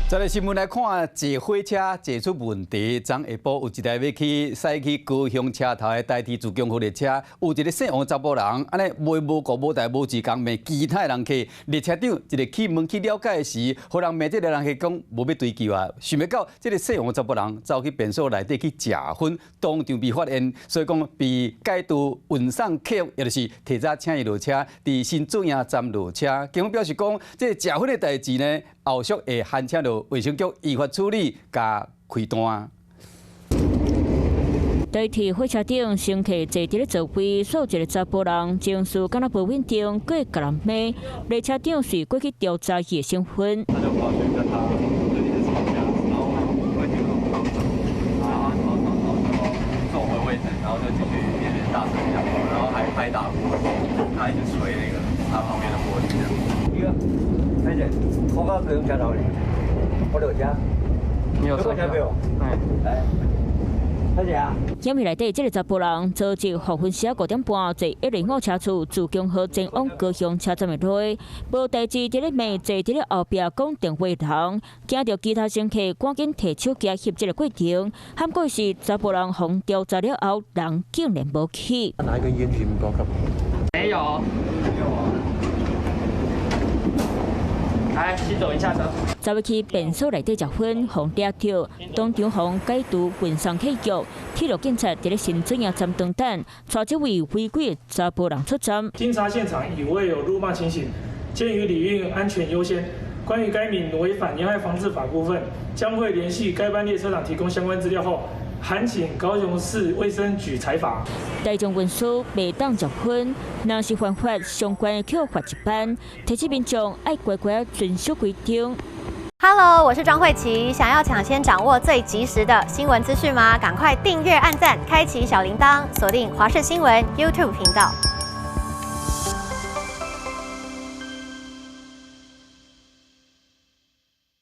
再來新聞來看，坐火車坐出問題。昨下晡有一台欲去駛去高雄車頭的台鐵自強號列車，有一个姓王查埔人，按呢無無故無代無誌共罵其他人客。列車長一个去問去了解時，予人罵這个人客講無欲追究啊。想袂到這个姓王查埔人走去便所內底去食薰，當場被發現，所以講被解除運送客，也就是提早請伊落車，佇新竹營站落車。警方表示講，這个食薰的代誌呢，後續會函請著衛生局依法處理，共開單。台鐵火車頂乘客坐佇咧座位，煞一个查埔人情緒敢若無穩定，閣會共人罵。列車長隨過去調查伊的身份。他就跑去跟他就一直吵架，然後會聽到，然後然後坐回位置，然後就繼續一直大聲講話，然後還拍打玻璃，他一直捶那個他旁邊的玻璃這樣。伊個，小姐，我到高雄車頭咧，我落車。你有車票？哎。影片內底，這个查埔人昨日黃昏時5點半坐105車次自強號前往高雄車站的路，無代誌佇咧罵坐佇咧後壁講電話的人，驚著其他乘客趕緊提手機翕這个過程。毋過是查埔人予調查了後，人竟然無去。拿一根菸去不知道幹嘛？沒有。沒有啊。來，先走一下車。走入去便所內底食薰，予掠著，當場予解除運送契約。鐵路警察佇咧新竹營站當等，帶這位違規的查埔人出站。經查現場已未有辱罵情形，鑑於旅運安全優先，關於該名違反煙害防治法部分，將會聯繫該班列車長提供相關資料後，函請高雄市衛生局裁罰。大眾運輸袂當食薰，若是犯法，相關的扣罰一班，提醒民眾愛乖乖遵守規定。 Hello，我是莊慧琪。想要搶先掌握最及時的新聞資訊嗎？趕快訂閱、按讚、開啟小鈴鐺，鎖定華視新聞 YouTube 頻道。